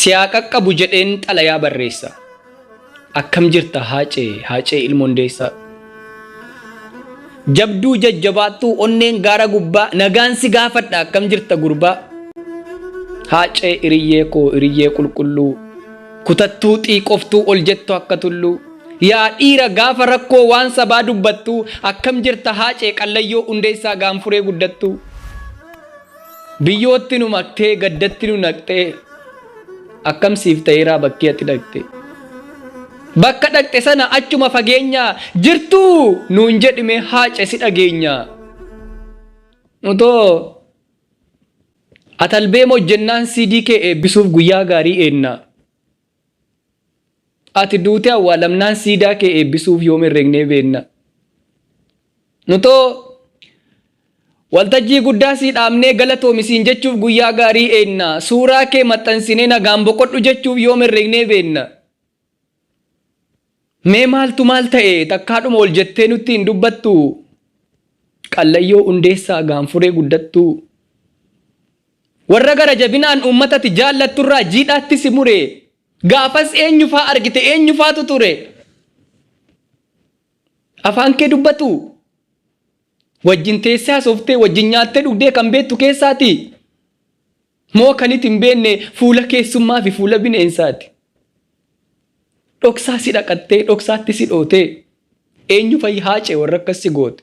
Si haa qaqqabu jedheen xalayaa barreessa. Akkam jirta Haacee, Haacee ilma Hundeessaa. Jabduu jajjabaattuu onneen gaara gubbaa nagaan si gaafadha akkam jirta gurbaa. Haacee hiriyyee koo hiriyyee qulqulluu kutattuu xiiqoftuu ol jettu akka tulluu. Yaa dhiira gaafa rakkoo waan sabaa dubbattuu akkam jirta Haacee qallayyoo Hundeessaa gaanfuree guddattuu. Biyyootti nu maktee gaddatti nu naqxee akkam siif ta'eeraa bakkii ati dhaqxe. Bakka dhaqxe sana achuma fageenyaa jirtuu nuun jedhime Haace si dhageenya. Utoo atalbeem hojjennaan CD kee eebbisuuf guyyaa gaarii eenna. Ati duutee awwaalamnaan siidaa kee eebbisuuf yoom herregnee beenna. Nutoo waltajjii guddaa sii dhaabnee galatoomi siin jechuuf guyyaa gaarii eenna. Suuraa kee maxxansinee nagaan boqodhu jechuuf yoom herregnee beenna. Mee maaltu maal ta'e takkaadhuma ol jettee nutti hin dubbattu. Qallayyoo Hundeessaa gaanfuree guddattuu. Warra gara jabinaan uummata ati jaallatturraa jiidhaatti si mure. Gaafas eenyufaa argite eenyufaatu ture? Afaan kee dubbatu? Wajjin teessee haasooftee wajjin nyaattee dhugdee kan beektu keessaati? Moo kan iti hin beekne fuula keessummaa fi fuula bineensaati? Dhoksaa si dhaqattee dhoksaatti si dhootee eenyu fa'i Haacee warra akkas si goote?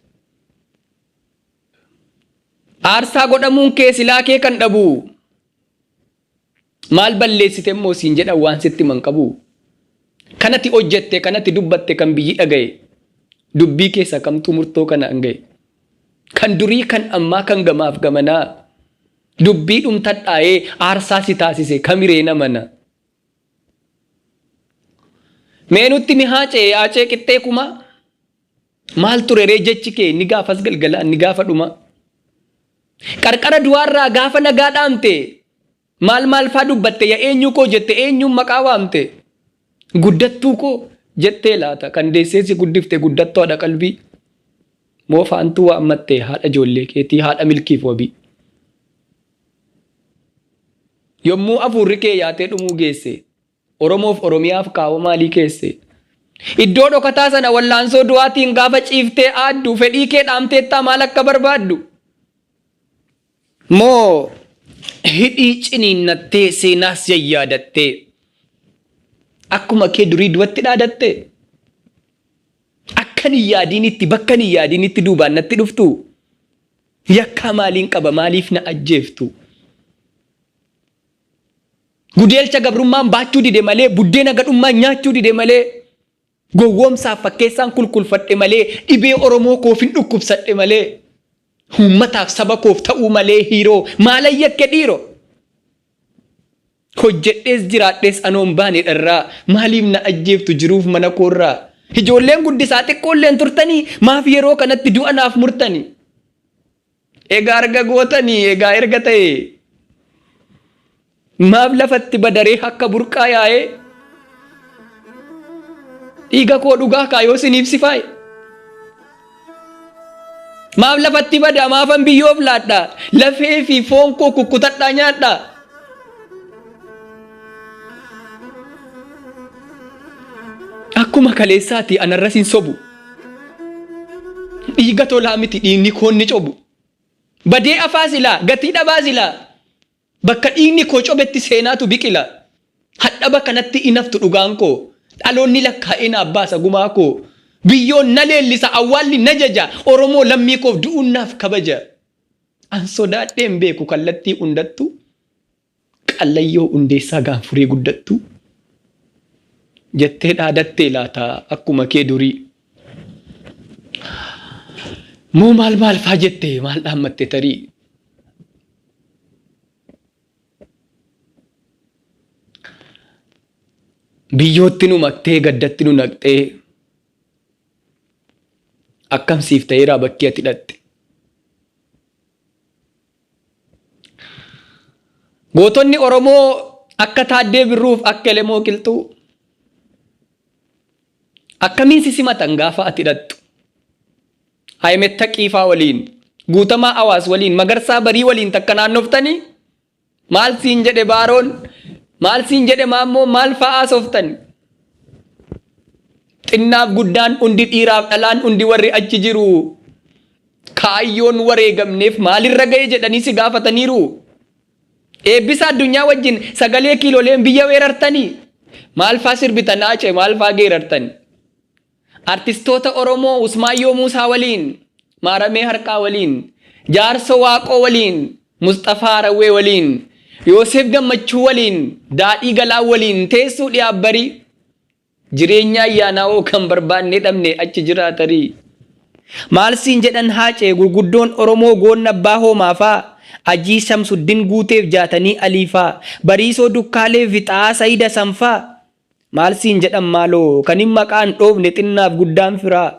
Aarsaa godhamuun kee silaa kee kan dhabu. Maal balleessite immoo siin jedhan waan sitti himan qabu. Kanati hojjette kanati dubbatte kan biyyi dhagaye. Dubbii keessa kamtu murtoo kana hanga'e. Kan durii kan ammaa kan gamaaf gamanaa. Dubbii dhumtadhaa'ee aarsaa si taasise kamiree namana. Mee nutti mi haacee haacee qixxee kumaa. Maal ture ree jechi kee inni gaafas galgalaa inni gaafa dhumaa. Qarqara du'aarraa gaafa nagaa dhaamte maal maal faa dubbatte ya eenyuu koo jette eenyuun maqaa waamte. Guddattuu koo jettee laata kan deessee si guddifte guddattuu haadha qalbii. Moo faantuu waammatte haadha ijoollee keetii haadha milkiif wabii. Yommuu afuurri kee yaatee dhumuu geesse Oromoof Oromiyaaf kaawoo maalii keesse? Iddoo dhokataa sana wallaansoo du'aatiin gaafa ciiftee aaddu fedhii kee dhaamteettaa maal akka barbaaddu? Moo hidhii ciniinnattee seenaas yayyaadattee akkuma kee durii du'atti dhaadatte? Akkan hin yaadiinitti bakkan hin yaadiinitti duubaan natti dhuftu? Yakkaa maaliin qaba maaliif na ajjeeftu? Gudeelcha gabrummaan baachuu dide malee, buddeena gadhummaan nyaachuu dide malee, gowwoomsaaf fakkeessaan kulkulfadhe malee, dhibee Oromoo koofin dhukkubsadhe malee, uummataaf saba koof ta'uu malee hiiroo maalan yakke dhiiroo? Hojjedhees jiraadhees anoon baane dharraa, maaliif na ajjeeftu jiruuf mana koorraa? Ijoolleen guddisaa xiqqoolleen turtanii, maaf yeroo kanatti du'a naaf murtanii? Egaa erga gootanii egaa erga ta'e maaf lafatti badaree akka burqaa yaa'ee dhiiga koo dhugaa kaayoo isiniif si faaye. Maaf lafatti bada maafan biyyoof laadha lafee fi foon koo kukkutadhaa nyaadha. Akkuma kaleessaati anarras hin sobu. Dhiiga tolaa miti dhiigni koo inni cobu. Badee afaa silaa gatii dhabaa silaa. Bakka dhiigni koo cobetti seenaatu biqila. Hadhaba kanatti in haftu dhugaan koo. Dhaloonni lakkaa'ee naaf baasa gumaa koo. Biyyoon na leellisa awwaalli na jaja. Oromoo lammii koof du'uun naaf kabaja. An sodaadhee hin beeku kallattii hundattuu. Qallayyoo Hundeessaa Gaanfuree guddattuu? Jettee dhaadattee laata akkuma kee durii? Moo maal maal faa jette maal dhaammatte tarii? Biyyootti nu maktee gaddatti nu naqxee akkam siif ta'eeraa bakki ati dhaqxe? Gootonni Oromoo akka Taaddee Birruuf akka Elemoo Qilxuu akkamiin si simatan gaafa ati dhaqxu? Ahimed Taqiifaa waliin, Guutamaa Awaas waliin, Magarsaa Barii waliin takka naannoftanii maal siin jedhe Baaroon? Maal siin jedhe maammoo maal fa'aa sooftan? Xinnaaf guddaan hundi dhiiraaf dhalaan hundi warri achi jiru kaayyoon wareegamneef maalirra ga'e jedhanii si gaafataniiru. Eebbisa addunyaa wajjin sagalee kiiloleen biyya weerartanii maal faa sirbitan Haacee maal faa geerartan? Artistoota Oromoo Usmaayyoo Muusaa waliin, Maaramee Harqaa waliin, Jaarsoo Waaqoo waliin, Musxafaa Harawwee waliin, Yooseef Gammachuu waliin, Daadhii Galaan waliin teessuu dhiyaabbarii. Jireenya ayyaanaa hoo kan barbaannee dhabne achi jiraa tarii. Maal siin jedhan Haacee gurguddoon Oromoo goonna abbaa hoomaa faa, Ajii Shamsuddin Guuteef Jaatanii Alii faa, Bariisoo Dukkaalee fi Xaa'aa Sayid Hasan faa. Maal siin jedhan maaloo kanin maqaa hin dhoofne xinnaaf guddaan firaa.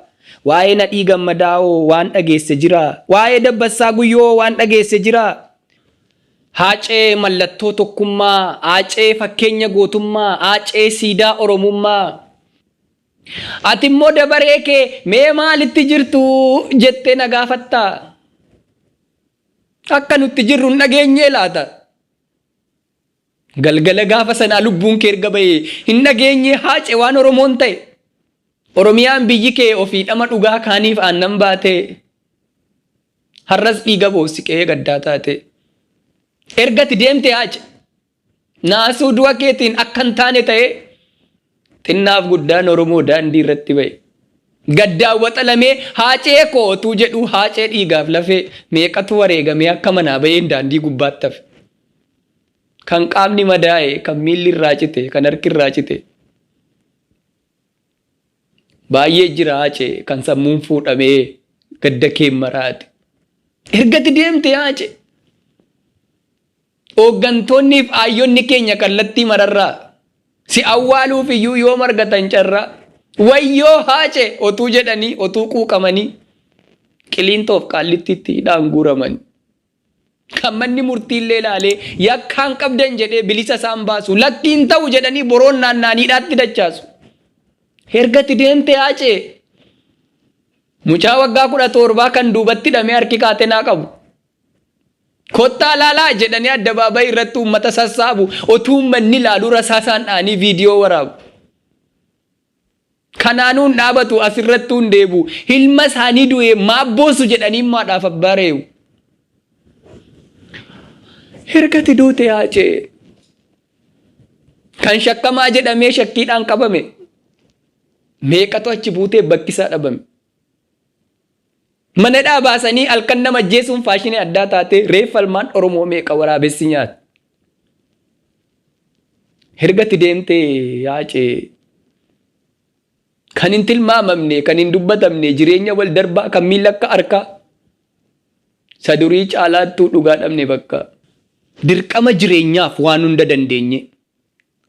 Waa'ee Nadhii Gammadaa hoo waan dhageesse jiraa? Waa'ee Dabbassaa Guyyoo hoo waan dhageesse jiraa? Haacee mallattoo tokkummaa, Haacee fakkeenya gootummaa, Haacee siidaa Oromummaa. Ati immoo dabaree kee mee maalitti jirtu jettee na gaafatta? Akka nutti jirru hin dhageenyee laata? Galgala gaafa sanaa lubbuun kee erga bahee hin dhageenyee Haacee waan Oromoon ta'e? Oromiyaan biyyi kee ofii dhama dhugaa kaaniif aannan baatee har'as dhiiga boossi qe'ee gaddaa taate. Erga ati deemte Haace naasuu du'a keetiin akka hin taane ta'ee xinnaaf guddaan Oromoo daandii irratti ba'e. Gaddaan waxalamee Haacee koo otuu jedhuu Haacee dhiigaaf lafee meeqatu wareegamee akka manaa ba'een daandii gubbaatti hafe. Kan qaamni madaa'e, kan miilli irraa cite, kan harki irraa cite. Baay'ee jira Haacee kan sammuun fuudhamee gadda keen maraate. Ergati deemte Haacee. Hooggantoonni fi aayyonni keenya kallattii mararraa si awwaaluuf iyyuu yoom argatan carraa. Wayyoo Haacee otuu jedhanii otuu quuqamanii Qiliinxoof Qaallittiitti hidhaan guuraman. Kan manni murtiillee ilaalee yakkaan qabdan jedhee bilisa isaan baasu lakkii hin ta'u jedhanii boroon naanna'anii hidhaatti dachaasu. Ergati deemte Haacee mucaa waggaa 17 kan duubatti hidhamee harki kaatenaa qabu. Kottaa laalaa jedhanii addabaabayii irratti uummata sassaabu otuu uummanni ilaaluu rasaasaan dha'anii viidiyoo waraabu. Kanaanuu hin dhaabatu asirrattuu hin deebi'u. Ilma isaanii du'e maaf boossu jedhanii immoo haadhaaf abbaa reebu. Ergati duute Haacee. Kan shakkamaa jedhamee shakkiidhaan qabame. Meeqatu achi buutee bakki isaa dhabame. Mana hidhaa baasanii halkan nama ajjeesuun faashinii addaa taatee reeffa ilmaan Oromoo meeqa waraabessi nyaate. Ergatti deemtee Haacee kan hin tilmaamamne kan hin dubbatamne jireenya wal darbaa kan miila akka harkaa isa durii caalaattuu dhugaa dhabne bakka. Dirqama jireenyaaf waan hunda dandeenye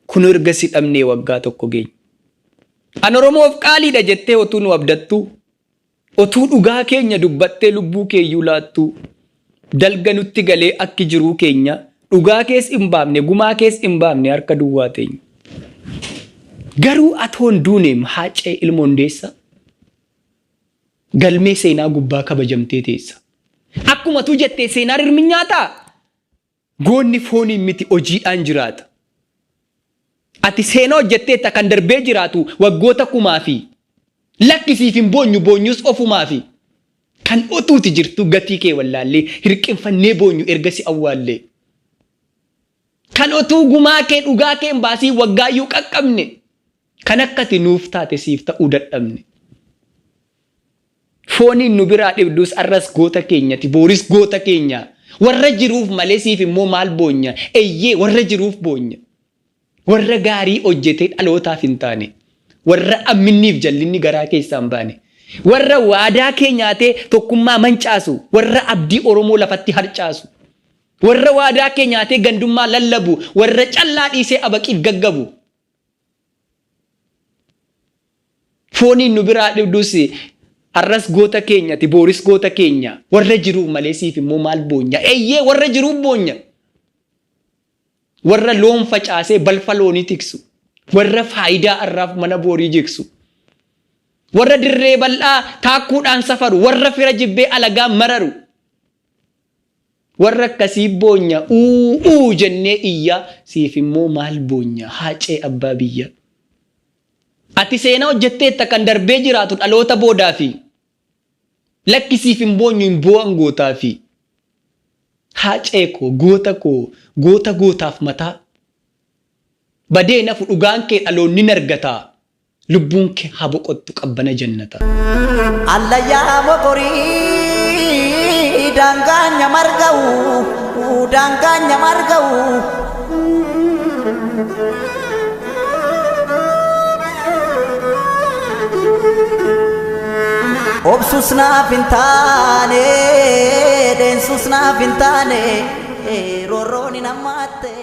kun erga si dhabnee waggaa tokko geenye. An Oromoof qaaliidha jettee otuu nu abdattuu Otuu dhugaa keenya dubbattee lubbuu keeyyuu laattuu Dalga nutti galee akki jiruu keenya Dhugaa kees in baafne gumaa kees in baafne harka duwwaa teenya Garuu atoo hin duuneem Haacee ilma Hundeessaa Galmee seenaa gubbaa kabajamtee teessa Akkuma atuu jettee seenaa rirmi nyaataa? Goonni fooniin miti hojiidhaan jiraata. Ati seenaa hojjetteetta kan darbee jiraatu waggoota kumaafi. Lakki siif hin boonyu boonyus ofumaafi. Kan otuuti jirtuu gatii kee wallaallee hirqinfannee boonyu erga si awwaallee. Kan otuu gumaa kee dhugaa kee hin baasiin waggaayyuu qaqqabne. Kan akka ati nuuf taate siif ta'uu dadhabne. Fooniin nu biraa dhibdus arras goota keenyati booris goota keenya. Warra jiruuf malee siif immoo maal boonya? Eyyee warra jiruuf boonya. Warra gaarii hojjetee dhalootaaf hin taane. Warra amminniif jallinni garaa keessaa hin baane. Warra waadaa kee nyaatee tokkummaa mancaasu. Warra abdii Oromoo lafatti harcaasu. Warra waadaa kee nyaatee gandummaa lallabu. Warra callaa dhiisee abaqiif gaggabu. Fooniin nu biraa dhibdus har'as goota keenyati booris goota keenya warra jiruuf malee siif immoo maal boonya eeyyee warra jiruuf boonya warra loon facaasee balfa loonii tiksu warra faayidaa har'aaf mana boorii jigsu warra dirree bal'aa taakkuudhaan safaru warra fira jibbee alagaa mararu. Warra akkasii boonya uu uu jennee iyyaa siif immoo maal boonya Haacee abbaa biyyaa. Ati seenaa hojjetteetta kan darbee jiraatu dhaloota boodaafi. Lakki siif hin boonyu hin boo'an gootaafi. Haacee koo goota koo goota gootaaf mataa. Badee hin hafu dhugaan kee dhaloonni hin argataa. Lubbuun kee haa boqottu qabbana jannataa. Allayyaa mogorii daangaan nyamarga'u daangaan nyamarga'u. Obsus naaf hin taane dheensus naaf hin taane roorroon hin hammaatte.